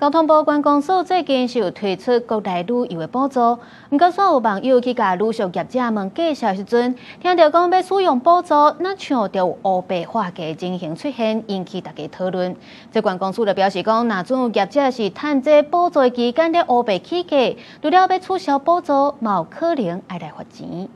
交通部觀光署最近是有推出國內旅遊的補助，毋過煞有網友去共旅宿業者問價數時陣，聽著講欲使用補助，若像著有烏白畫價的情形出現，引起大家討論。這觀光署就表示講，若準有業者是趁這補助的期間咧烏白起價，除了欲取消補助，嘛有可能愛來罰錢。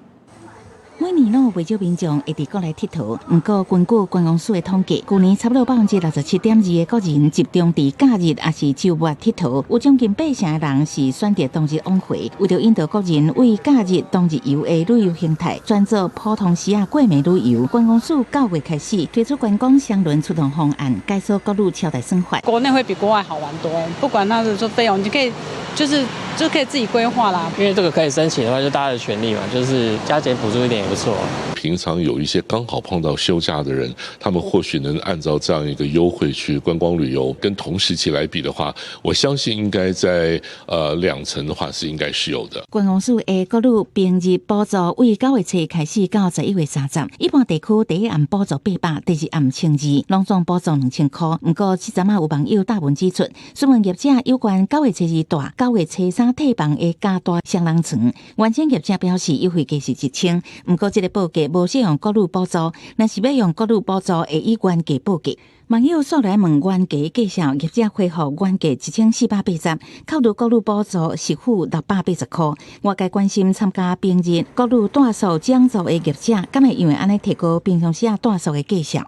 每年攏有袂少民眾會佇國內𨑨迌，毋過根據觀光署的統計，舊年差不多67.2%的國人集中佇假日抑是週末𨑨迌，有將近八成的人是選擇當日往回。為著引導國人為假日當日遊的旅遊形態，轉做普通時仔過暝旅遊，觀光署9月開始推出觀光雙輪驅動方案，解鎖國旅超大算法。國內會比國外好玩多，不管那是說費用，你可以就是就可以自己規劃啦。因為這個可以申請的話，就大家的權利嘛，就是加減補助一點也不錯。平常有一些剛好碰到休假的人，他們或許能按照這樣一個優惠去觀光旅遊，跟同時期來比的話，我相信應該在2成的話是應該是有的。觀光署的國旅平日補助為9月初開始到11月30，一般地區第一暗補助800，第二暗1200，攏總補助2000箍。毋過這陣仔有網友貼文指出，詢問業者有關9月初二住、9月初三退房的加大雙人床，原先業者表示優惠價是1000，毋過這个報價無適用國旅補助，若是欲用國旅補助，會以原價報價。網友煞來問原價價數，業者回覆原價1480，扣除國旅補助是付680箍。外界關心參加平日國旅住宿獎助的業者，敢會因為按呢提高平常時仔住宿的價數？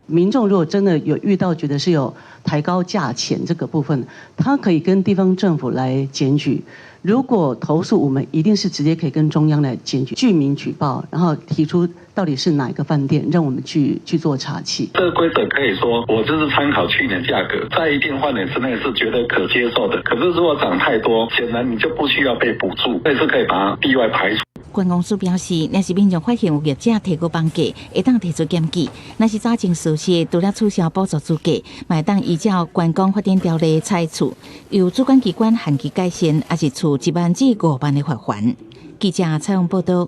民眾如果真的有遇到覺得是有抬高價錢這個部分，他可以跟地方政府來檢舉。如果投訴，我們一定是直接可以跟中央來檢舉，具名舉報，然後提出到底是哪一個飯店，讓我們去做查緝。這個規則可以說，我就是參考去年價格，在一定範圍之內是覺得可接受的。可是如果漲太多，顯然你就不需要被補助，這是可以把它例外排除。觀光署表示，若是民眾發現有業者提高房價，會當提出檢舉；若是查證屬實，除了取消補助資格，嘛會當依照觀光發展條例採取，由主管機關限期改善，抑是處1萬至5萬的罰鍰。記者採訪報導。